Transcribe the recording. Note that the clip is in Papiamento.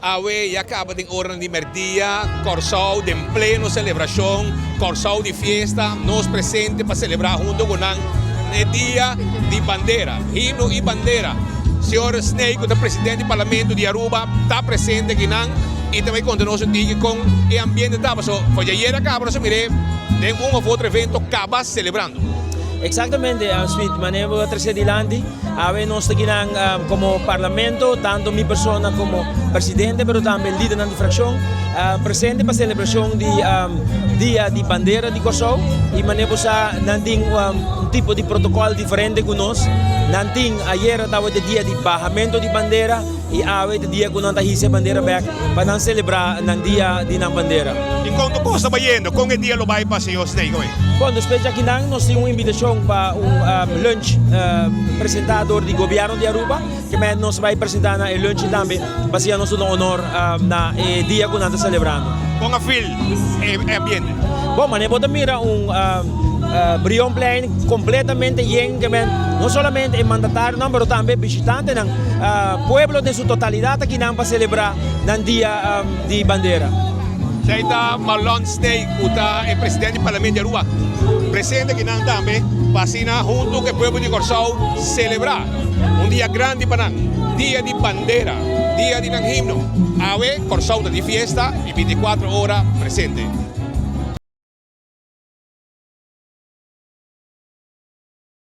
Awe ya kaba den oranan di merdia, Kòrsou den pleno selebrashon, Kòrsou di fiesta, nos presente pa selebrá hunto ku nan e dia di bandera, himno i bandera. Señor Sney ku ta presidente di parlamento di Aruba ta presente akinan i ta bai konta nos un tiki kon e ambiente ta paso for djayer a kaba nos a mir'é den un òf otro evento kaba selebrando. Exactamente, Smith, manera bo a trece dilanti, awe nos ta kinan como Parlamento, tanto mi persona como Presidente, pero tambe lidernan di fraccion, presente pa celebracion di Dia di Bandera di Corsou. Y manera bo sa, nan tin un tipo di protocol diferente cu nos. Nan tin, ayera tabata e dia di bahamento di bandera y awe ta e dia cu nan ta hisa e bandera bek pa nan celebra nan dia di nan bandera. Y con tur cos ta bayendo? Con e dia lo bay pa Señor Snake hoy? Bon, despues di akinan nos tin un invitacion pa un lunch presenta door di Gobierno di Aruba, ke men nos bay presenta na e lunch tambe pa hacia nos un honor na e dia cu nan ta celebrando. Con a feel e ambiente? Bon, manera bo ta mira un Brionplein completamente yen, ke men no solamente e mandatarionan pero tambe bishitantenan, pueblo den su totalidad ta kinan pa celebra nan dia di bandera. Esei ta Marlon Snake ku ta e presidente di Parlamento di Aruba presente akinan tambe pa asina huntu ku e pueblo di Kòrsou selebrá un dia grandi pa nan, Dia di Bandera, dia di nan himno. Awe Kòrsou ta di fiesta i 24 ora presente.